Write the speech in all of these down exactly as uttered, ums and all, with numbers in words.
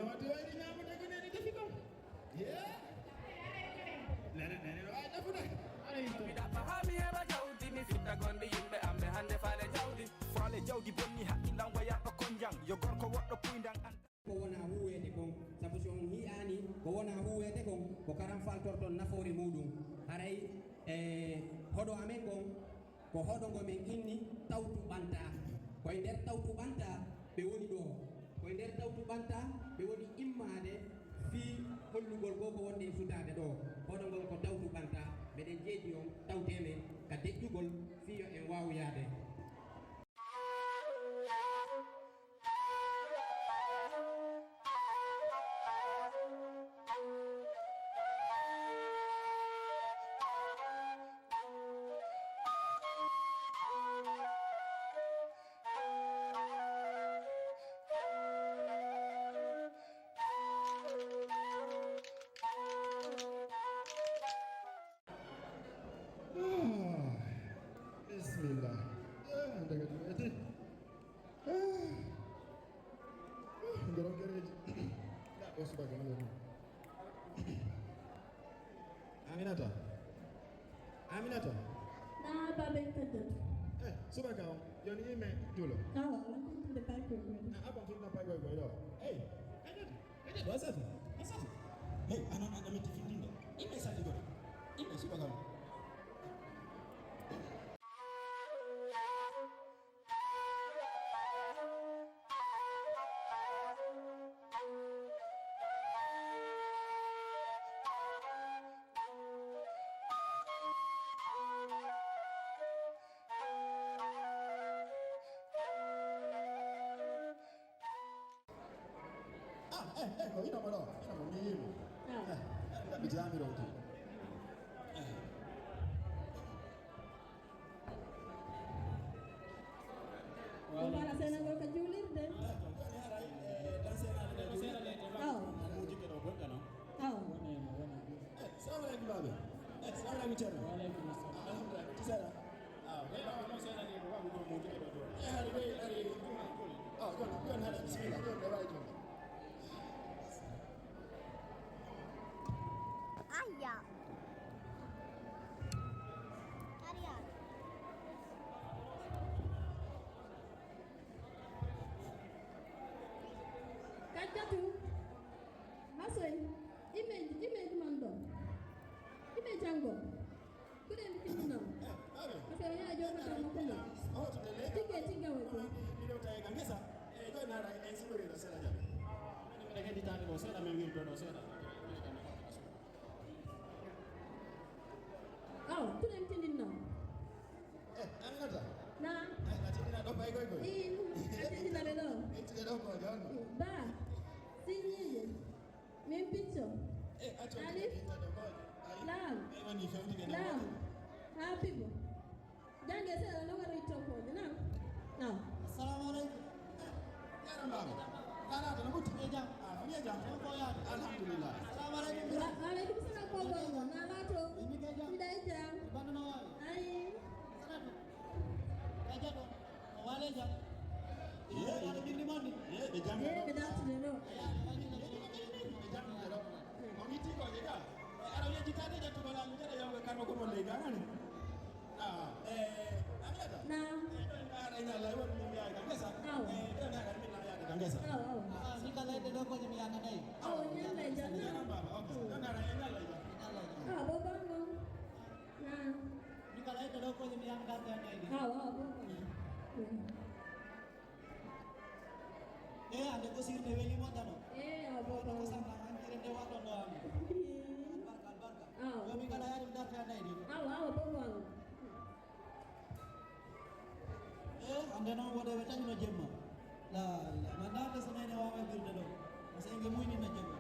Wato wayri ñaamata ko nene defi kon. Yeah. Nene, nene, no waawi defude. Aray to. Mi ɗaɓɓa haa mi heɓa jawdi, mi fitta gonɗi yimɓe am ɓe hannde faale jawdi. Faale jawdi bonni hakkillan wayaɓe konjan. Yo gorko woɗɗo puyndan an. Ko wonaa huuweede kon, sabu si on hi'aani ko wonaa huuweede kon, ko karam faltorton nafoore muuɗum. Haray e hoɗo amen ngon, ko hoɗo ngo men inni Tawtu Ɓantaa. Ko e nder Tawtu Ɓantaa ɓe woni ɗoo. Ko e nder Tawtu Ɓantaa ɓe woni immaade fii hollugol goo ko wonde e sutaade ɗoo. Hoɗo ngon ko Tawtu Ɓantaa. Meɗen jeeji on, tawtee men ka deƴƴugol fii yo en waawu yaade. Ah, bismillah. Ah, daga ɗum ete. Ah. Ah, ngoro gereji. Na, o subaka, ngoro. Aminata. Aminata. Na, baben Kajjatu. Eh, subaka on. Yoni ime tulo. Awa, wanti tunde pay koy koy. Ah, abon tunde pay koy koy, yo. Hey, Kajjatu. Kadi ɗo sati, a sati. Hey, anon an ɗamen tifindinde. Inne sati goto. Inne subaka on. Ah, eh, eh, ko ino mo ɗo, ino mo mi yiimo. Ah. Eh, eh, mi jaami ɗo tun. Eh. Ko mbara senagol ka juulirde? Eh, ko woni haray, eh, dan senagol ka juulirde. Aw. Mo wujike ɗo goɗɗo non. Aw. Woni mo woni. Eh, salamu aleykum, baabe. Eh, salamu aleykum, Ceerno. Wa aleykum assalam. Ah, alhamdulillah, ti sera. Ah, ɓe ɗo, no seeɗa ni, ko waɗi ɗo mo jogi ɗo, ɗo. Eh, hari, ɓe, hari, ah, ɗon, ɗon, haɗa bisimilla, ɗon, ɗon, ɗon. Ayya. Ariya. Kajjatu. Masoy. Ime, ime man ɗo. Ime janngo. Kuɗe mi tinno. Parce que yaa jooɗo tan mo kuno. Tigge, tigge way ko. Miɗo tawi ka ngesa. E ɗo naara en sumori ɗo sera jaɓe. Miɗo heɗitaade ɗo seeɗa, min wildo ɗo seeɗa. Aw, kuɗe mi tinno. Eh, Aminata. Naam. Eh, a tinna ɗo pay koy koy. Ii, a tinna ɓe ɗo. Ittude ɗo ko jonno. Ba, siñiiɓe. Min picco. Eh, acco. Alif. Ittude ɗo ko. Ayi. Laam. Eh, woni fewti ke. Laam. Haa pibo. Jannge seeɗa no waɗi toppooje. Naam. Naam. Assalamu aleykum. Jaaraama. Naalaata no ɓutti? E jam. Ah, fami e jam. Jam ko yaade. Alhamdulillah. Assalamu aleykum. Wa aleykum salam, ko gonɗo? Naalaata. Ɓe njogii jam. Mbiɗa e jam. Ɓe mbaɗa no waawi. Ayi. Salatu. Ka jaɗo. O waale jam. Ye. Aɗa bindi mon ni? Ye, ɓe jam. Ye, ɓe dartude ɗo. Ɓe jam ɗo. On itti ko je ka. Aɗa yejjitaade jattugol am, jaɗa yawɓe karma ko mo ley ganani. Ah, eh, Aminata? Naam. Eh, ɗon mbaara e Yalla, e won min mbiyaay ka ngesa. Awa. Eh, ɗon haɗa min na yaade ka ngesa. Awa, awa. Ah, mi kala hedde ɗo ko mi yana nayi. Awa, ñalla e jam. Jaaraama baaba, ok. Ɗon haɗa e Yalla e jam. Yalla e jam. Ah, bo bango. Naam. Mi kala hedde ɗo ko mi yana darde nayi. Awa, awa, bo bango. Mm. E, hannde ko sirde weli moƴƴano. E, awa, bo bango. Ko samba, an kirende waɗɗon ɗo am. Mm. Albarka, albarka. Awa, yo mi kala yaade mi darde nayi ɗi. Awa, awa, bo bango. E, hannde noon woɗeeɓe taƴuno jemma. La, la, mi anndaa nde so neene waawa wirde ɗo. Parce que nge muynina jemma.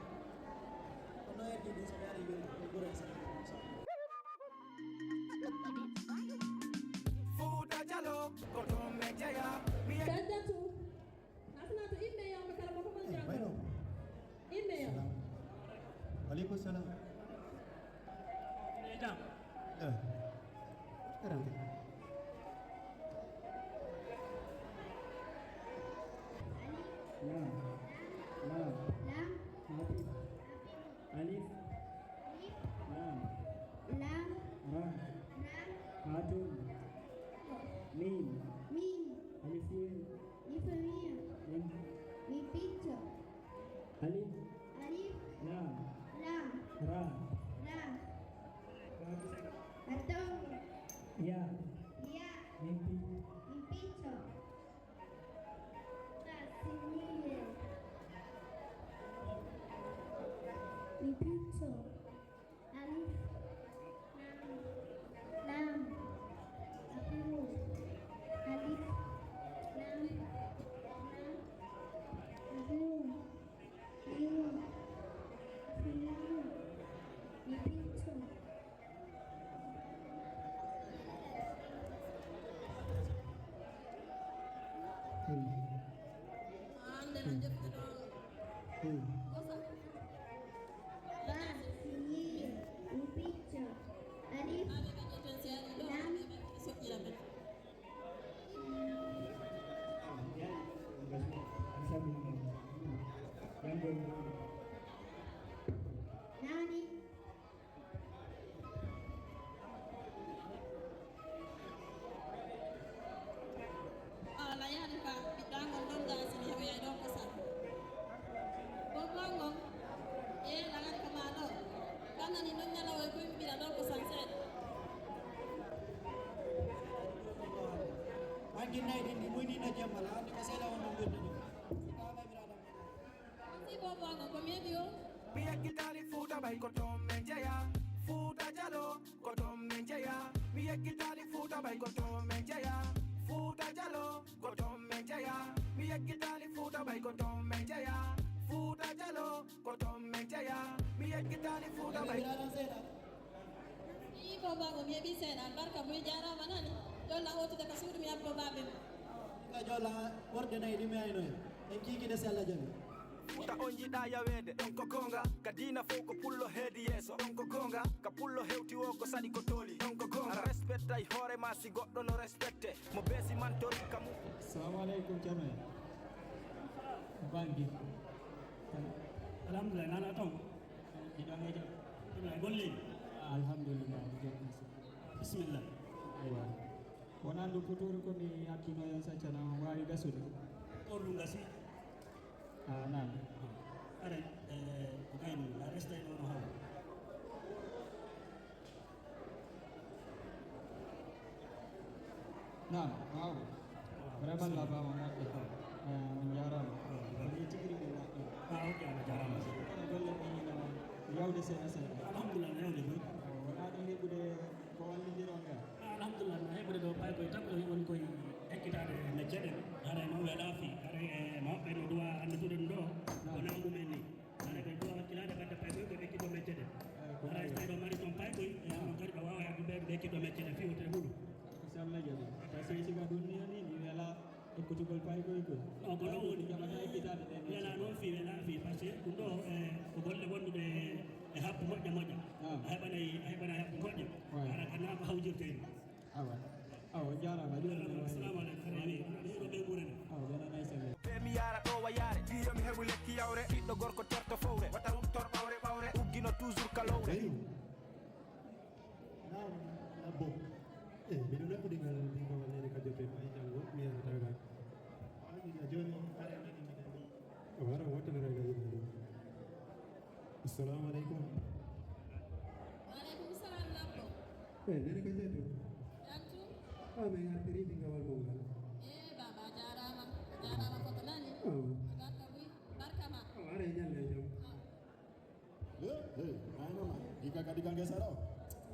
Kono heddi ɗum so mi ari wirde, ko gure e Senegal, inchallah. Fuuta Jaloo, ko toon mi jeyaa. Mi Kajjatu. Asnatu, inne yam, kala mo ko man jam. Inne yam. Salam. Aleykum salam. Eh. Karanta. Naam. Naam. Naam. Picture. Alif, lam, lam, abu, alif, lam, lam, abu, abu, fiu, ipito. Hande no jefte ɗon. Kosa. Ba, sin, picture, alif, lam. Nani? Ala yaade ka ɓiɗɗa ngol ɗon gaasi mi heɓoyay ɗon kosam. Bobba ngol, ee, lagat ko maa ɗo. Kannani non ñalawo e koy mi ɓiɗa ɗon kosam seeɗa. Hanki nayi ɗin ɗi muynino jemma la, anndi ko seeɗa on ɗum wirde ɗum. Merci beaucoup, ko mi heɓi o. Mi yeggitali Fuuta Bay ko ton men jeya. Fuuta Jalo ko ton men jeya. Mi yeggitali Fuuta Bay ko ton men jeya. Fuuta Jalo ko ton men jeya. Mi yeggitali Fuuta Bay ko ton men jeya. Fuuta Jalo ko ton men jeya. Mi yeggitali Fuuta Bay. Ii, ko baaba, mi heɓii seeɗa. Albarka buy, jaaraama nani. Jolla hootude ka suudu, mi abbo baabe mum. Ka jolla worɗe nayi ɗi mi ayno en. En kiikiiɗe si Allah jaɓi. Fuuta on jiɗaa yaweede, ɗon ko goonga. Ka diina fow ko pullo heedi yeeso, ɗon ko goonga. Ka pullo hewti woo ko saɗi ko tooli, ɗon ko goonga. A respectay hoore maa si goɗɗo no respecte mo beesi man tori ka mu. Assalamu aleykum, ceerno en. Bangi. Alhamdulillah, nana ton. Hiɗon e jam? Hiɗon e golle? Alhamdulillah, mi jokki si. Bismillah. Aywa. Wonande futuro ko mi hakkino yon saccana on waawi gasude. On ɗum gasi? Ah, naam. Are, eh, ko kayru, a restay ɗo no hawa. Naam, waaw. Vraiment, la bama moƴƴe. Eh, on jaaraama. Ko ni tigi rigi moƴƴe. Ah, ok, a jaaraama. Kono golle ɗe hino yawde seeɗa seeɗa. Alhamdulillah, no yawde ɗum. Wonaa ɗum heɓude ko wallindiron ga. Ah, alhamdulillah, no heɓude ɗo paykoy tan ko woni koye ekkitaade mecce ɗen. Haray mawɓe laafi, haray e mawɓe no duwa anndude ɗum ɗo, ko naw ɗum en ni. Hara ɓe duwa wakkilaade ɓadda paykoy ko ɓe ekkiɗo mecce ɗen. Hara so tawi ɗo mari toon paykoy, e on kadi ɓe waawa yaade ɓe, ɓe ekkiɗo mecce ɗen fii wotere ɓuru. Ko si Allah jaɓi. Par ce que siga ɗum ni, ni, mi wela ekkutugol paykoy ko. Non, ko non woni. Jaɓata ekkitaade ɗen. Wela noon fii, wela fii, par ce que ɗum ɗo, e, ko golle wondude e habbu moƴƴa moƴƴa. A heɓanay, a heɓanay habbu moƴƴa. Hara ka naa ko hawjirtee ni. Awa. Awa, on jaaraama. Jooni, assalamu aleykum. Wa aleykum salam. Awa, ɓe nana e sella. Be mi yaara ɗo wa yaare. Fii yo mi heɓu lekki yawre. Ɓiɗɗo gorko terto fowre. Wata um tor ɓawre ɓawre. Uggino toujours ka lowre. Eyi. Naam, labbo. Eh, miɗo naɓɓude ngal ɗiɗo wallere ka jote ma e janngo, mi yaara tawi laak. Awa, jooni, kare nani miɗen ɗo. Wara, wattana raga yimɓe ɗo. Assalamu aleykum. Wa aleykum salam, labbo. Eh, nene ko jeeto? Jam tun? Ah, min artiri ɓinngawal mon ngal. Eh, baba, a jaaraama. A jaaraama foto nani. Oh. A barka buy. Barka ma. Oh, are ñalle e jam. Ah. Eh, eh, ayno ma. Ika kadi ka ngesa ɗo.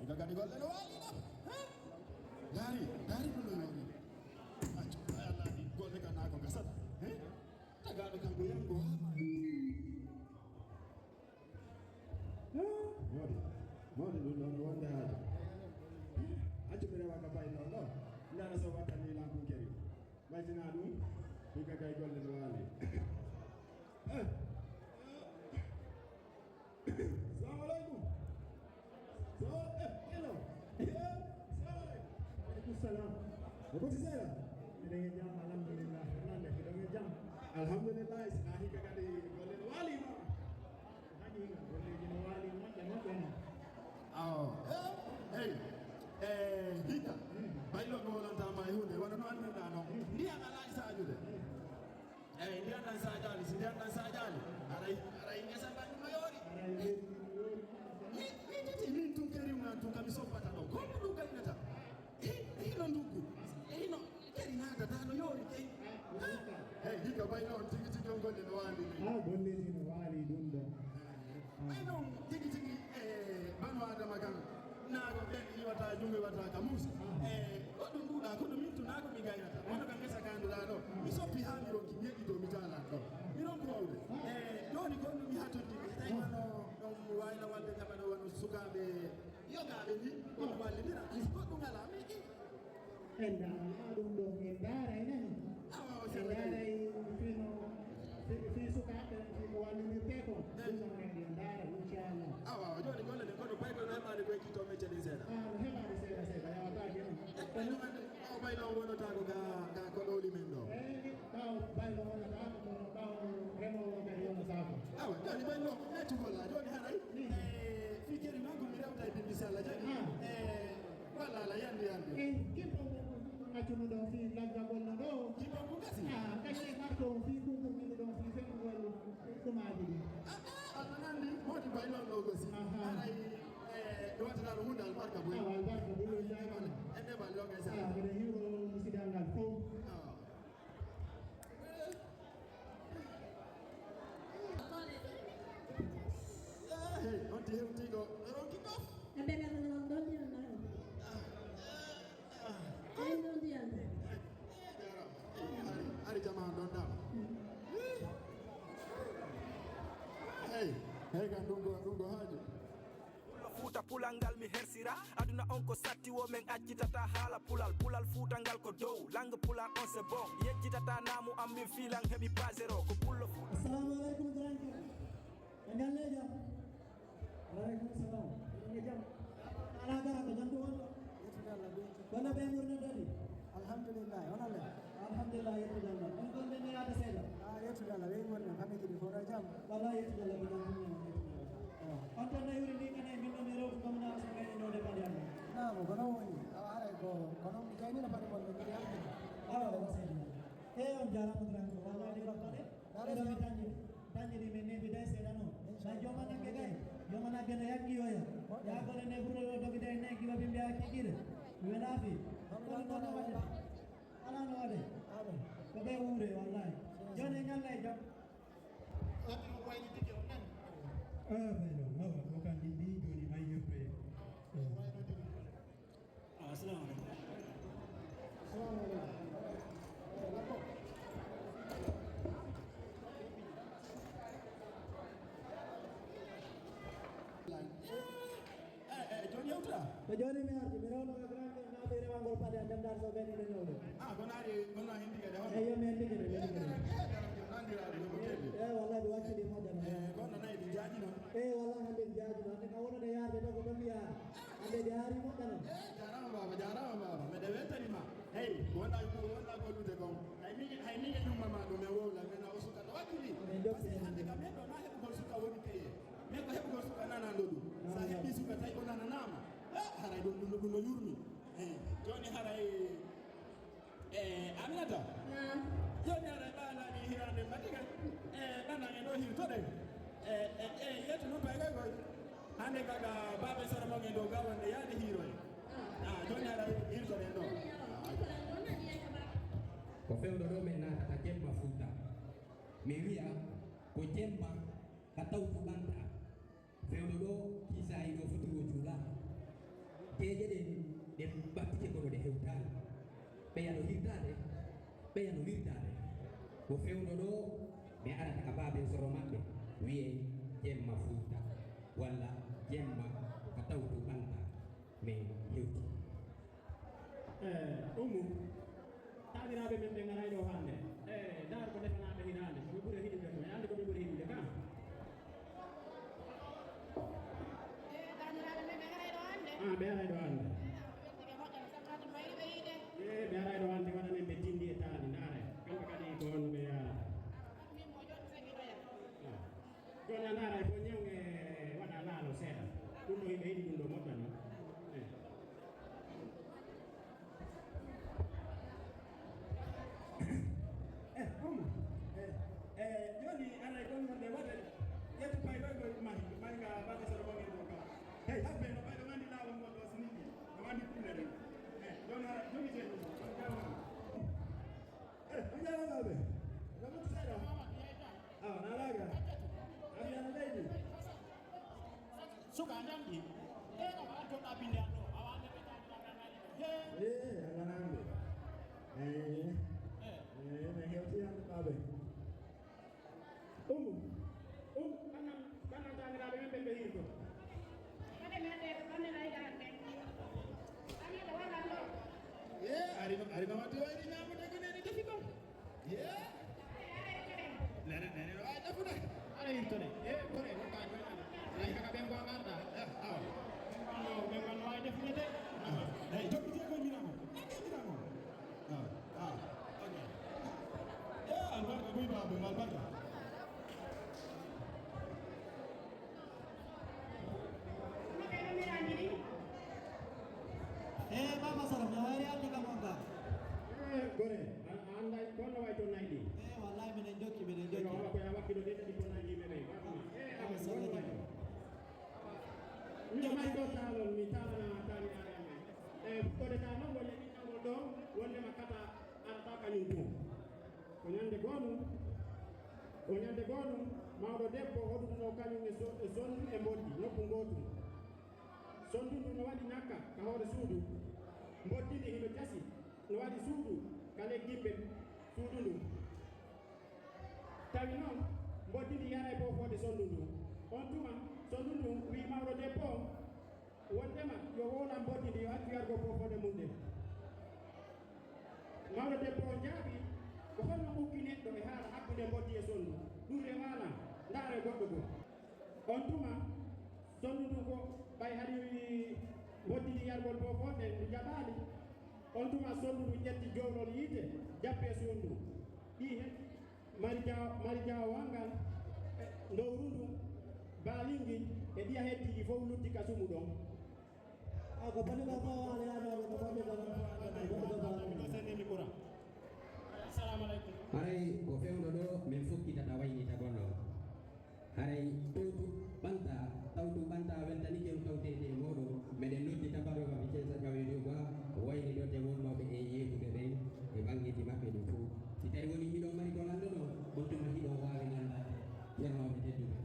Ika kadi golle no waali ɗo. Eh? Dari, dari ko no waali. Accu, ay Allah, ɗi golle ka naa ko ngasata. Eh? Tagaaɗo kanko yanko haa ma. Moodi, moodi ɗum ɗon wonde haajo. Accu mi rewa ka bay noon ɗo. Nana so wattani lan kunkeri. Maytina ɗum, ɗum ka kay golle no waali. Eh. Salamu aleykum. Salamu, eh, hello. Eh, salamu aleykum. Wa aleykum salam. Ko foti seeɗa? Miɗen e jam, alhamdulillah. Nande, miɗen e jam. Alhamdulillah, si a hikka kadi golle no waali ma. Haqiiqa, golleeji no waali moƴƴa, moƴƴa ni. Awo. Hey. Eh, hikka. Baylo ko wonanta ma e huunde, wano no anndirɗaa non. Ndiyam alaa e saajude. Eyi, ndiyan ɗan saajaali, si ndiyan ɗan saajaali, aray, aray ngesa banndi no yoori. Hi, hi, titi, min tun keriw ngan tun, ka mi soppata ɗo. Ko honɗun ɗun gaynata? Hi, hino nduggu. E hino keri naatata no yoori kay. Hey, hikka bay non tigi tigi. Mi wata ka muus. Eh, ko ɗum ɗuuɗa, ko ɗum min tunaa ko mi gaynata. Kono ka ngesa ka nduɗaa ɗo. Mi soppi haa mi ronki, mi heɓi dow mi taalan ɗo. Mi ronku wawde. Eh, jooni ko ɗum mi hatondiri. Tawi wano ɗon wayla walde kama ɗo wano sukaaɓe yogaaɓe ni, ɗum wallidira. Ko ɗum alaa, mi, en ndaara ɗum ɗo, en ndaara, en nani. Awa, o En ndaara e fino, fi, fi sukaaɓe, fi ko wallindirtee kon. Ɗum ɗon en ndaara, inchallah. Awa, o jooni golle ɗen, kono paykol no heɓaade ko ekkittoo mecce ɗin seeɗa. Ah, no heɓaade seeɗa, seeɗa, yawataa de. E, kono, o bay non wonata ko ga, ga koɗooli men ɗo. Eh, ɓaawo bay non wonata ko, kono ɓaawo remoowo on kadi wonata ko. Awa, jooni bay non, metti golla, jooni haray. Ni. Eh, fi keri non ko mi rewta e bimbi sala, jaɓi. Ah. Eh, Walla ala yandi yandi. Eh, kippon ko accuno ɗo fii laggagol no ɗo. Kippon ko gasi. Ah, kasi marto fii kuku min ɗo fii fengol ɗumaaji ɗi. Ah, ah, Allah nandi, modi bay non ɗo gasi. Aha. Aray, eh, ɗo watata ɗo hunde albarka boy. Ah, albarka boy, eh, jaaraama. En neɓal ɗo gasi. Ah, mbiɗa hiiro musidal ngal fof. Ah. Hey, on ti hewti ko ronki kof. Ebe ka no don dia na. Ay don dia. Ari, ari jama don dam. Hey, hey kan dungo dungo haji. Pullo Fuuta pulal ngal mi hersira. Aduna on ko satti wo men accitata haala pulal. Pulal Fuuta ngal ko dow. Langue pulal on c'est bon. Yejjitata naamu am min fiilan heɓi pas zéro. Ko Pullo Fuuta. Assalamu alaikum, grand. Ɓe ngalle jam. Wa alaikum salam. Ɓe jam. Ala gara ko jam ko wonɗo. Yettude Allah be. Kono ɓe murna dadi. Alhamdulillah, hono le? Alhamdulillah, yettude Allah. On kon ɓe neyata seeɗa. Ah, yettude Allah, ɓe murna, famille ɗi fof no jam. Walla yettude Allah, ko jam ɗum yettude Allah. Ah. On ton no yuri ndi kane, min ɗo mi rewtu comme na so kay no de padi Allah. Naam, ko non woni. Awa, haray ko, ko non mi gayni no padi mon, mi gayni. Awa, ko seeɗa. E on jaaraama grand ko, walla de ko pade. Dara Ɓeɗo mi tanni, tanni men neeɓi day seeɗa non. Inchallah. Ba jooma nagge kay, jooma nagge no yaggi yoya. Moƴƴa. Yaa gole ne ɓuri ɗo dogi day ne giwa ɓe mbiya kikire. Mi welaa fi. Kono non no waɗe. Alaa no waɗe. Amen. Ko ɓe wuure, wallahi. Jooni e ñalla e jam. Watti ko wayni tigi on nani. Ah, ben non, awa, ko kan ɗin ɗi jooni may yopre. Wayno tigi. Ah, assalamu alaikum. Assalamu alaikum. Eh, eh, jooni yewtira? Ko jooni mi arti, mi rewno e grand frère naaɓe rewangol paɗe a dental so ɓen ene ñawde. Ah, ko naari, ko na hindi kadi hono? Eyo, mi andi kadi, mi andi kadi. Eh, dara, dara, nandiraade, ko teddi. Eh, wallahi, mi waccidi moƴƴa non. Eh, ko na nayi ɗi jaaji non? Eh, wallahi, hannde mi jaaji non. Hannde ka wonode yaarde to ko ɗon mi yaara. Hannde jaari moƴƴa non. Eh, jaaraama baaba, jaaraama baaba. Meɗe weltani ma. Hey, wonɗa ko, wonɗa gollude kon. Hay min, hay min e yumma ma ɗo, men wowla, men a o suka to wakkili. Amin jokki. Parce que hannde kam neɗɗo na heɓugol suka woni keye. Men ko heɓugol suka nanando ɗum. Sa heɓi suka tawi o nananaama. Eh, haray ɗum, ɗum, ɗum no yurmi. Eh, jooni haray Eh, Aminata? Naam. Jooni aɗa ɓaanani hiraande mbaɗi kay. Eh, ɓanna en ɗo hirtoɗen. Eh, eh, eh, yettu non pay koy koy. Hannde kaga baaɓe sara mo ngen dow ga wonde yaade hiiro en. Ah. Ah, jooni aɗa hirtoɗen ɗo. Jooni aɗa hirtoɗen ɗo, nani yeka ba. Ko fewndo ɗo men naatata jemma Fuuta. Mi wi'a ko jemma ka tawtu ɓanta. Fewndo ɗo, kiisaayi ɗo fotiro juulaama. Geeƴe ɗen, ɗe ɓattike kono ɗe hewtaali. Ɓeya no hirtaade, ɓeya no wirtaade. Ko fewndo ɗo, mi arata ka baaben soro maɓɓe, wi'ee jemma Fuuta, walla jemma ka tawtu ɓanta. Men hewti. Eh, Ummu, taaniraaɓe men ɓe ngaray ɗo hannde. Eh, daar ko defanaaɓe hiraande, ko ɓe ɓuri hiɗude ko, e annde ko ɓe ɓuri hiɗude ka? Eh, taaniraaɓe men ɓe ngaray ɗo hannde. Ah, ɓe aray ɗo hannde. Eh, ɓe weltike moƴƴa no sakkati mbayri ɓe yiide. Eh, ɓe aray ɗo hannde, waɗa men ɓe tindi e taani, ndaare. Kamɓe kadi ko honno ɓe yaarata? Ah, min mo joɗɗo sagi ɗoya. Ah. Ɗon a ndaara ko ñaw e waɗa laalo seeɗa. Ɗum ɗo yimɓe yiɗi ɗum ɗo moƴƴa non. Eh. Eh, Oumou. Eh, eh, jooni aray ɗon wonde waɗe. Ƴettu pay ɗon ko mahi, mahi ka baɗe soro ɓange ɗo ka. Hey, habbe no ɓay ɗo nganndi laawol ngol ɗo siniki. No nganndi kulle ɗen. Eh, jooni aray, jogi jeeɗu. On jaaraama. Eh, on jaaraama ɓe. Ɗo mutu seeɗa. Awa, na laaga. Awa, na leydi. Suka, a ñamɗi? Eh, ko addoɗa binde an ɗo. Awa, ande ɓe ñaami lan. Eh, alaa hannde. Eh, eh, no hewti hannde, baabe. Umu, umu, ɓannan, ɓannan taaniraaɓe men ɓen ɓe hirto. Ɓanne men ɓe, ɓanne men ɓe. Ɓanne ɓe waɗan ɗo. Eh, ari, ari mama to ari naamu daga nene defi ɗon. Yeah. Nene, nene, no waawi defude. Aɗa hirtone. Eh, kore, ko ka, ko ka. Ay, kaka ɓen ko a arda. Eh, awa. Ɓen ko, ɓen ko no waawi defude de. Awa. Hey, jokkite ko mira ko. Jokkite mira ko. Ah, ah, ok. Eh, albarka, buy ba, buy albarka. Eh, Baba Sara, mi wari ande kam on ba. Eh, gore, a, a anday ko no way to naydi. Eh, wallahi, minen jokki, minen jokki. Yo, ko ya wakkilo de, di ko naydi, men, men. Eh, awa, so ko no way to. Mi may ko talon, mi talana, tani, tani, tani. Eh, ko de talon, wala ni tango do, wala makata, arata kanyun ko. Ko ñande goo nun, ko ñande goo nun, mawɗo debbo hoɗuduno kañun e so-, e sondu e mboddi nokku gootun. Sondu ndun no waɗi ñakka ka hoore suudu. Mboddi ndin hino jasi, no waɗi suudu ka leggimɓe suudu ndun. Tawi non, mboddi ndin yaray boofoode sondu ndun. On tuma, sondu ndun wi'i mawɗo debbo on, wondema yo wowlan mboddi ndin, yo accu yargol boofoode mun nden. Mawɗo debbo on jaabii, ko honno ɓuggi neɗɗo e haala hakkunde mboddi e sondu? Ɗun rewaanaa, ndaaree goɗɗo goo. On tuma, sondu ndun ko ɓay hari mboddi ndin yargol boofoode nden, ndu jaɓaali. On tuma, sondu ndun ƴetti jowlol yiite, jappee suudu ndun. Ɗii he-, Mari Jaaw-, Mari Jaawangal, e Ndowru ndun, Baalingi, e ɗiya heddiiɗi fow lutti ka sumu ɗon. Ah, ko boni ko ko wala ya ko boni ko ko. Assalamu alaikum. Haray ko fewndo ɗoo, men fokkitata waynitagol ɗoo. Haray towtu ɓanta, tawtu ɓanta weltanike on tawteede e mooɗon. Meɗen noddi tabaɗo ka Vicenza Ƴaweedo Ba, wayni ɗo e wonnooɓe e yeetuɓe ɓen e ɓangeeji maɓɓe ɗin fow. Si tawi woni hiɗon mari ko lanndonoo, on tuma hiɗon waawi lanndaade. Ceernooɓe tedduɓe.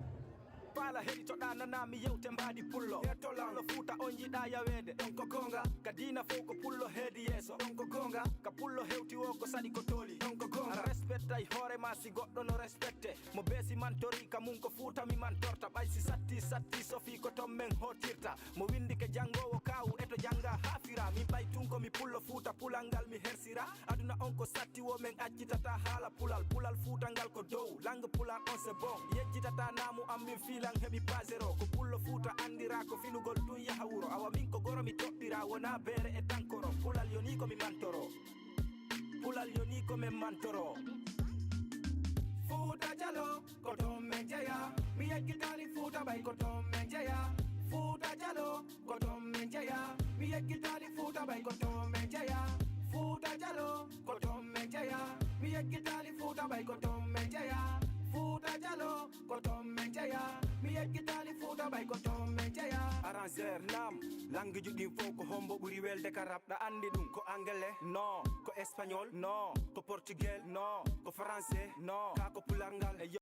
Faala heɗitoɗaa nanaa mi yewte mbaadi pullo. Heetolan. Pullo Fuuta on yiɗaa yaweede. Ɗon ko goonga. Ka diina fow ko pullo heedi yeeso. Ɗon ko goonga. Ka pullo hewti woo ko saɗi ko tooli. Ɗon ko goonga. A respectay hoore maa si goɗɗo no respecte. Mo beesi mantori ka mun ko Fuuta mi mantorta. Ɓay si satti satti sofii ko ton men hootirta. Mo windike janngoowo kaawu e to jannga haa fira. Min ɓay tun ko mi pullo Fuuta pulal ngal mi hersira. Aduna on ko satti wo men accitata haala pulal. Pulal Fuuta ngal ko dow, langue pulal on c'est bon. Yejjitata naamu am min fiilan heɓi pas zéro. Ko pullo Fuuta anndira ko filugol tun yaha wuro. Awa min ko goro mi toɗɗira, wona beere e tankoro. Pulal yoni ko mi mantoro. Pulal yoni ko men mantoro. Fuuta Jalo, ko ton men jeya. Mi yeggitali Fuuta ɓay ko ton men jeya. Fuuta Jalo, ko ton men jeya. Mi yeggitali Fuuta ɓay ko ton men jeya. Fuuta Jalo, ko ton men jeya. Mi yeggitali Fuuta ɓay ko ton men jeya. Fuuta Jalo, ko ton men jeya. Mi yeggitali Fuuta ɓay ko ton men jeya. Arrangeur nam, langue ji ɗin fow ko hombo ɓuri welde ka rap? Ɗa anndi ɗum ko anglais? Non. Ko espagnol? Non. Ko portugais? Non. Ko français? Non. Ka ko pularngal?